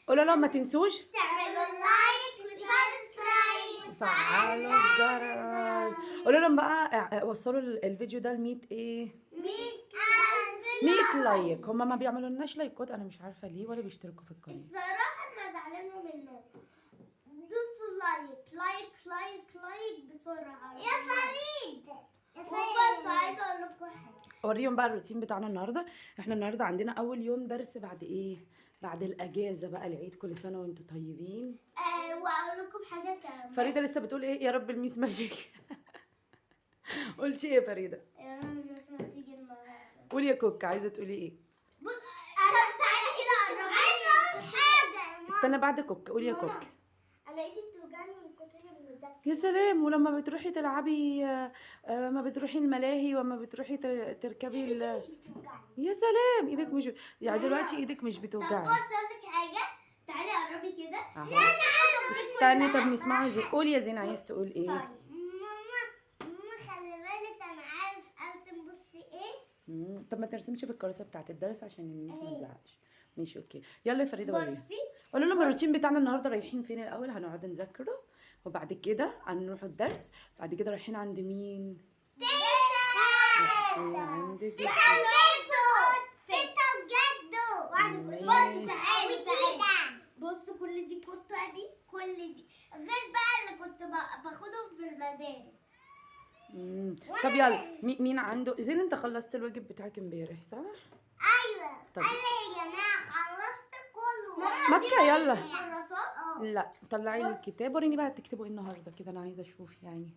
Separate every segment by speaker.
Speaker 1: قولوا لهم ما تنسوش
Speaker 2: تعملوا like و subscribe
Speaker 1: وفعلوا الجرس. قولوا لهم بقى وصلوا الفيديو ده ل 100 ايه؟
Speaker 2: 100,000.
Speaker 1: 100 like. هما ما بيعملوا لناش لايكات، انا مش عارفه ليه، ولا بيشتركوا في القناة.
Speaker 2: الصراحة انا زعلانة منهم. دوسوا like like like like بسرعة يا فريد. وبس عايزة اقول لكم حاجة.
Speaker 1: اوريهم بقى الروتين بتاعنا النهارده. احنا النهارده عندنا اول يوم درس بعد ايه؟ بعد الاجازة بقى، العيد. كل سنة وانتم طيبين.
Speaker 2: واقول لكم حاجة كمان.
Speaker 1: فريدة لسه بتقول ايه؟ يا رب ال miss ماجيك. قلتي ايه يا فريدة؟
Speaker 2: يا رب الناس ما تيجي النهارده.
Speaker 1: قولي يا كوك، عايزه تقولي ايه؟
Speaker 2: بص، طب تعالي كده قربي. عايزة اقول حاجة.
Speaker 1: استنى بعد كوك، قولي يا كوك.
Speaker 2: انا ايدي بتوجعني من كتر المذاكرة.
Speaker 1: يا سلام. ولما بتروحي تلعبي، ما بتروحي الملاهي وما بتروحي تركبي
Speaker 2: ايدي مش بتوجعني.
Speaker 1: يا سلام، ايدك مش، يعني دلوقتي ايدك مش
Speaker 2: طب
Speaker 1: بتوجعي.
Speaker 2: بص اقول لك حاجة، تعالي قربي كده.
Speaker 1: أهو. استني، طب نسمعها زين. قولي يا زين، عايز تقول ايه؟
Speaker 2: طيب ماما ماما خلي بالك انا عارف ارسم. بصي ايه.
Speaker 1: طب ما ترسمش في الكراسة بتاعت الدرس عشان ال miss ما تزعقش. ماشي okay. يلا يا فريدة وريها.
Speaker 2: بصي
Speaker 1: قولوا لهم الروتين بتاعنا النهارده. رايحين فين الاول؟ هنقعد نذاكره وبعد كده هنروح الدرس، بعد كده رايحين عند مين؟ رايحين عند جدو.
Speaker 2: تيتا وجدو. بصي
Speaker 1: ماشي.
Speaker 2: تعالي تعالي. بصوا كل دي كتبي، كل دي غير بقى اللي كنت باخدهم في المدارس.
Speaker 1: طب يلا، مين عنده؟ زين انت خلصت الواجب بتاعك امبارح صح؟
Speaker 2: ايوه.
Speaker 1: طب.
Speaker 2: انا يا جماعة خلصت كله.
Speaker 1: مكة يلا.
Speaker 2: كراسات.
Speaker 1: لا طلعي الكتاب وريني بقى تكتبوا ايه النهارده كده، انا عايزه اشوف يعني.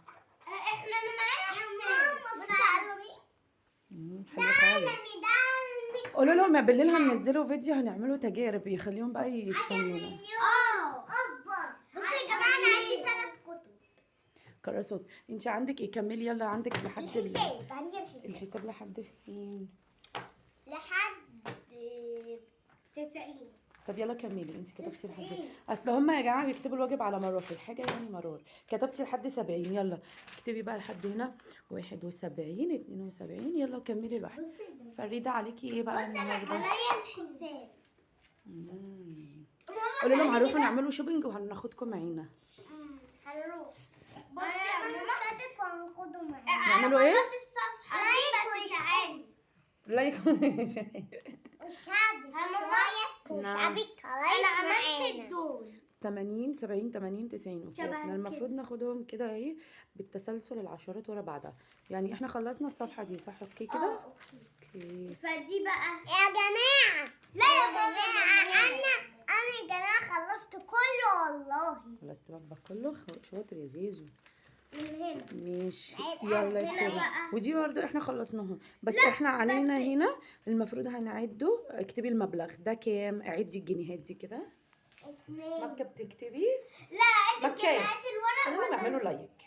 Speaker 2: احنا انا معايا حساب. بس علمي.
Speaker 1: حلو خالص. قولوا لهم يا بالليل هننزلوا فيديو، هنعملوا تجارب، يخليهم بقى يستنونا.
Speaker 2: اكبر. بصوا يا جماعة انا عندي 3 كتب.
Speaker 1: كراسات. انت عندك ايه؟ كملي يلا. عندك لحد
Speaker 2: الحساب. عندي الحساب.
Speaker 1: الحساب لحد فين؟
Speaker 2: لحد 90.
Speaker 1: طب يلا كملي، انت كتبتي لحد، اصل هم يا جماعة بيكتبوا الواجب على مراحل، حاجة يعني مرار. كتبتي لحد 70، يلا اكتبي بقى لحد هنا 71 72، يلا كملي لوحدك.
Speaker 2: بصي يا جماعة.
Speaker 1: فريدة عليكي ايه بقى
Speaker 2: بصي انا
Speaker 1: النهارده؟
Speaker 2: عليا الحساب.
Speaker 1: قولوا لهم هنروحوا نعملوا shopping وهناخدكم معانا.
Speaker 2: هنروح. بصي يا ماما
Speaker 1: نعملوا ايه؟
Speaker 2: خلصت الصفحة دي بس تعالي.
Speaker 1: like. نعم.
Speaker 2: انا عملت دول
Speaker 1: 80 70 80 90. okay
Speaker 2: شبه
Speaker 1: احنا المفروض ناخدهم كده ايه بالتسلسل، العشرات ورا بعضها. يعني احنا خلصنا الصفحة دي صح؟ okay كده؟
Speaker 2: okay.
Speaker 1: okay.
Speaker 2: فدي بقى يا جماعة. لا يا جماعة انا يا جماعة خلصت كله والله.
Speaker 1: خلصت بابا كله. شاطر يا زيزو.
Speaker 2: من هنا
Speaker 1: ماشي
Speaker 2: عيب
Speaker 1: يلا يا
Speaker 2: عندنا
Speaker 1: فريدة.
Speaker 2: بقى.
Speaker 1: ودي برضه احنا خلصناها، بس احنا علينا هنا المفروض هنعده. اكتبي المبلغ ده كام، اعدي الجنيهات دي كده.
Speaker 2: 2.
Speaker 1: مكة بتكتبي؟
Speaker 2: لا عد
Speaker 1: مكة.
Speaker 2: الجنيهات الورق.
Speaker 1: خلينا نعملوا like.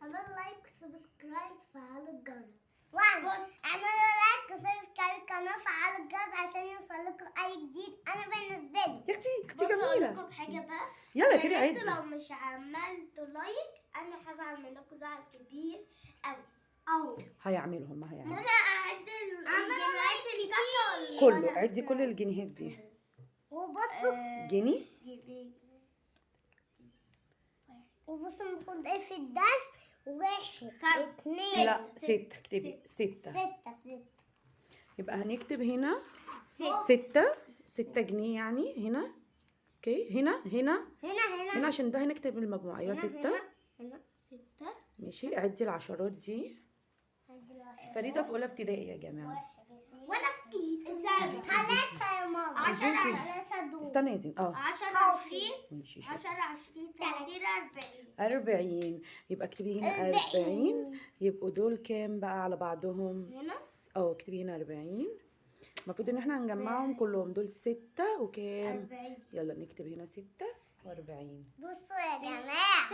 Speaker 2: اعملوا like و subscribe وفعلوا الجرس. بص اعملوا like و subscribe القناة وفعلوا الجرس عشان يوصلكم اي جديد انا بنزله.
Speaker 1: يا اختي اختي
Speaker 2: بص اقول
Speaker 1: جميلة.
Speaker 2: لكم حاجة بقى.
Speaker 1: يلا يا فريدة
Speaker 2: عشان انتوا
Speaker 1: عدي.
Speaker 2: لو مش عملتوا like انا هزعل منكم زعل كبير قوي. او
Speaker 1: هيعملوا هم هيعملوا.
Speaker 2: ماما اعد الجنيهات اللي فاتوا.
Speaker 1: كله عدي كل الجنيهات دي.
Speaker 2: وبصوا
Speaker 1: جنيه.
Speaker 2: وبصوا المفروض ايه في الدرس؟ 1 2
Speaker 1: لا 6، اكتبي 6.
Speaker 2: 6 6.
Speaker 1: يبقى هنكتب هنا 6 6 جنيه يعني هنا. okay هنا هنا
Speaker 2: هنا هنا
Speaker 1: هنا عشان ده هنكتب المجموعة. ايوه 6
Speaker 2: هنا 6.
Speaker 1: ماشي عدي العشرات دي. فريدة في اولى ابتدائي يا جماعة.
Speaker 2: وانا في KG 9. 3 يا ماما.
Speaker 1: عايزين
Speaker 2: 10
Speaker 1: KG.
Speaker 2: 3 دول.
Speaker 1: استنى يا زين.
Speaker 2: 10 20
Speaker 1: ماشي شوف.
Speaker 2: 10 20 30 40.
Speaker 1: 40. يبقى اكتبي هنا 40. يبقوا دول كام بقى على بعضهم؟
Speaker 2: هنا؟
Speaker 1: اكتبي هنا 40. المفروض ان احنا هنجمعهم كلهم. دول 6 وكام؟
Speaker 2: 40.
Speaker 1: يلا نكتب هنا 46.
Speaker 2: بصوا يا جماعة.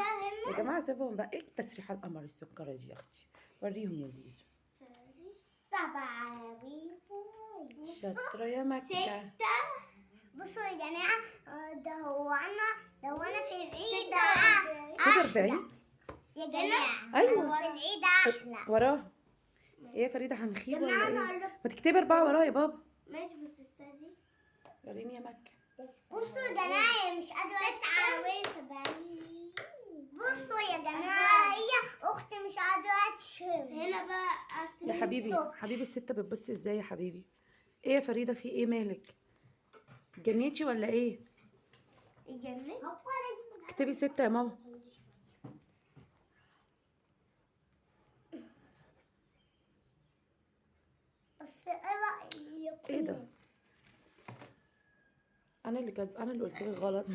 Speaker 1: يا جماعة سيبهم بقى. ايه تسريحة القمر السكرة دي يا اختي؟ وريهم يا زيزو.
Speaker 2: 7
Speaker 1: شاطرة يا مكة.
Speaker 2: 6. بصوا يا جماعة، ده هو أنا لو أنا في العيد
Speaker 1: كده 40.
Speaker 2: يا جماعة.
Speaker 1: أيوة.
Speaker 2: في العيد أحلى.
Speaker 1: وراها ايه يا فريدة؟ هنخيب ولا
Speaker 2: جماعة،
Speaker 1: ايه؟
Speaker 2: أنا قربت.
Speaker 1: ما تكتبي 4 وراها يا بابا.
Speaker 2: ماشي بس استني.
Speaker 1: وريني يا مكة.
Speaker 2: بصوا يا جماعة مش قادرة 79. بصوا يا جماعة هي أختي مش قادرة تشم. هنا بقى أكتب
Speaker 1: يا حبيبي حبيبي الستة بتبص ازاي يا حبيبي؟ ايه يا فريدة في ايه مالك؟ اتجنيتي ولا ايه؟
Speaker 2: اتجننت؟
Speaker 1: اكتبي 6 يا ماما.
Speaker 2: بس ايه رأيك؟
Speaker 1: ايه ده؟ انا اللي كاتبه، انا اللي قلت لك غلط.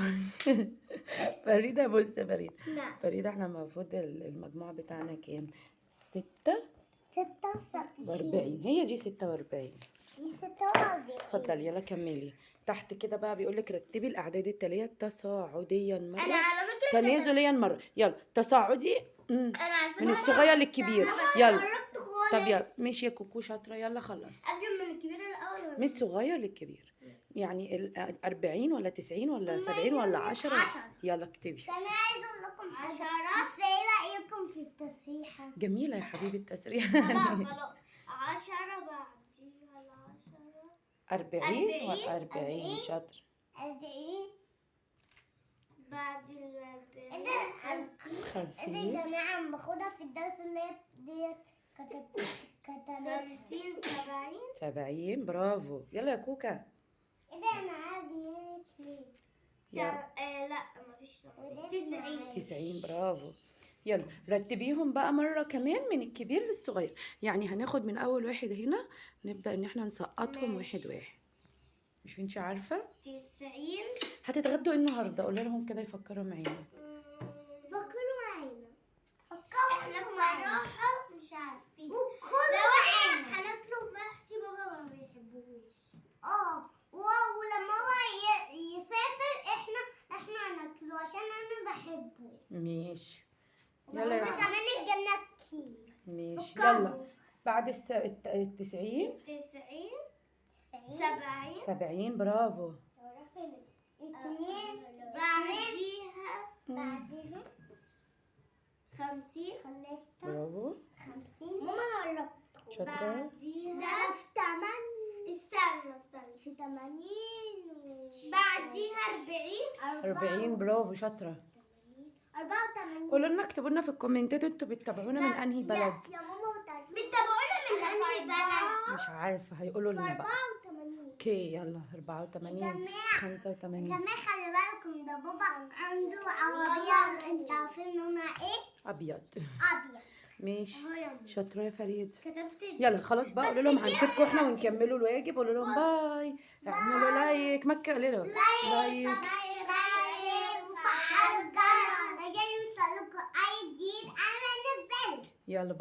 Speaker 1: فريدة بص يا فريدة.
Speaker 2: نعم.
Speaker 1: فريدة احنا المفروض المجموع بتاعنا كام؟ 46. هي دي 46.
Speaker 2: دي 46.
Speaker 1: اتفضلي يلا كملي. تحت كده بقى بيقول لك رتبي الاعداد التالية تصاعديا مرة،
Speaker 2: انا على فكرة
Speaker 1: تنازليا مرة. يلا تصاعدي
Speaker 2: انا على فكرة
Speaker 1: من الصغير للكبير. يلا
Speaker 2: قربت خالص.
Speaker 1: طب يلا ماشي يا كوكو شاطرة. يلا خلص.
Speaker 2: قبل من الكبير الاول
Speaker 1: من الصغير للكبير، يعني 40 ولا 90 ولا 70 ولا 10؟ يلا اكتبي.
Speaker 2: انا عايزه اقول لكم حاجة. بس ايه رايكم في التسريحه؟
Speaker 1: جميلة يا حبيبي التسريحه.
Speaker 2: خلاص خلاص 10 بعديها 10
Speaker 1: 40 و40 شاطر.
Speaker 2: 40 بعد ال 40
Speaker 1: 50.
Speaker 2: يا جماعة باخدها في الدرس اللي هي ديت كتبت 50 70
Speaker 1: 70. برافو. يلا يا كوكا.
Speaker 2: ايه ده انا معايا جنيه 2. لا مفيش 90.
Speaker 1: 90. برافو. يلا رتبيهم بقى مرة كمان من الكبير للصغير، يعني هناخد من أول واحد هنا نبدأ إن احنا نسقطهم واحد واحد. مش انتي عارفة؟
Speaker 2: 90.
Speaker 1: هتتغدوا ايه النهاردة؟ قولي لهم كده يفكروا معانا.
Speaker 2: فكروا معانا. احنا الصراحة مش عارفين. لو احنا هناكله محشي بابا ما بيحبوش. ولما هو يسافر احنا هناكله عشان انا بحبه.
Speaker 1: ماشي. يلا يا
Speaker 2: كمان الجنة.
Speaker 1: ماشي يلا بعد 90
Speaker 2: 90 70
Speaker 1: 70. برافو.
Speaker 2: 2 بعديها 50.
Speaker 1: برافو.
Speaker 2: 50. ماما انا قربت.
Speaker 1: شاطرة.
Speaker 2: بعديها في 8. استنى في 80. بعديها 40.
Speaker 1: 40. برافو شاطرة.
Speaker 2: 84.
Speaker 1: قولوا لنا، اكتبوا لنا في الكومنتات انتوا بتتابعونا من انهي بلد.
Speaker 2: يا ماما بتتابعونا من انهي بلد؟
Speaker 1: مش عارفة، هيقولوا لنا بقى.
Speaker 2: 84.
Speaker 1: okay يلا 84 85.
Speaker 2: كمان خلي بالكم ده بابا عنده عربية، انت عارفين لونها ايه؟
Speaker 1: ابيض.
Speaker 2: ابيض.
Speaker 1: ماشي شاطرة يا فريد.
Speaker 2: كتبت.
Speaker 1: يلا خلاص بقى قولوا لهم هنسيبكم احنا ونكملوا الواجب. قولوا لهم bye، اعملوا like. مكة قولوا لهم like
Speaker 2: وفعلوا الجرس عشان يوصلكم اي جديد انا بنزله.
Speaker 1: يلا bye.